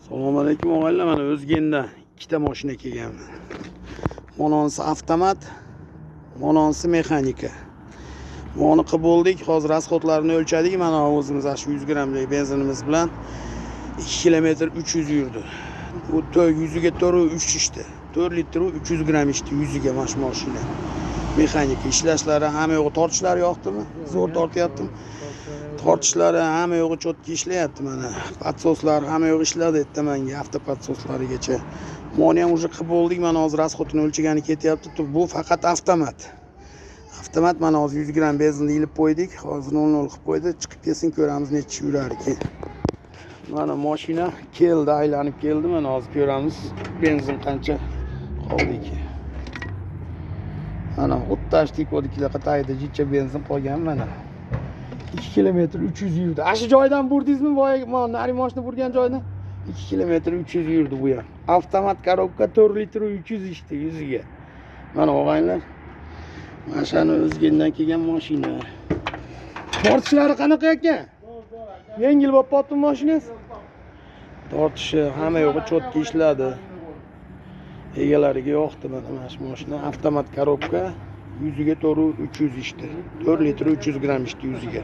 Assalomu alaykum, og'aylar. Mana O'zgenda ikkita mashina kelganman. Mononsi avtomat, mononsi mexanika. Moni qilib bo'ldik, hozir расход larini o'lchadik. Mana o'zimiz shu 100 grammlik benzinimiz bilan 2 kilometr 300 yurdi. U yuziga 4,3 ichdi. 4 litr 300 gramm ichdi yuziga mana shu mashina. Mexanika ishlashlari, hamma yo'g'i, tortishlari yoqdimi? Zo'r tortyaptimi? Tortishlari, hamma yo'g'i чётко ishlayapti mana. Подсос lar, hamma yo'g'i ishladi ertamanga, автоподсос larigacha. Moni ham уже qilib bo'ldik, mana hozir расход ini o'lchagani ketyapti. Bu faqat avtomat. Avtomat, mana hozir 100 gramm benzinni ilib qo'ydik. Hozir 0,0 qilib qo'ydi. Chiqib kelsin, ko'ramiz necha yurar ekan. Mana mashina keldi, aylanib keldi. Mana hozir ko'ramiz benzin qancha qoldi ekan. Mana xuddi tagida tagida jicha benzin qolgan mana. 2 kilometr 300 yurdi. Ana shu joydan burdingizmi boya, mana nari mashina burgan joydan? 2 kilometr 300 yurdi bu ham. Avtomat коробка, 4 litr 300 ichdi yuziga. Mana, og'aylar. Mana shuni O'zgendan kelgan mashina. Tortishlari qanaqa ekan? Yengil bo'lib qolibdi mashinangiz? Tortishi, hamma yo'g'i чётко ishladi. Egalariga yoqdi mana shu mashina. Avtomat коробка, yuziga 4,300 ichdi. 4 litr 300 gramm ichdi yuziga.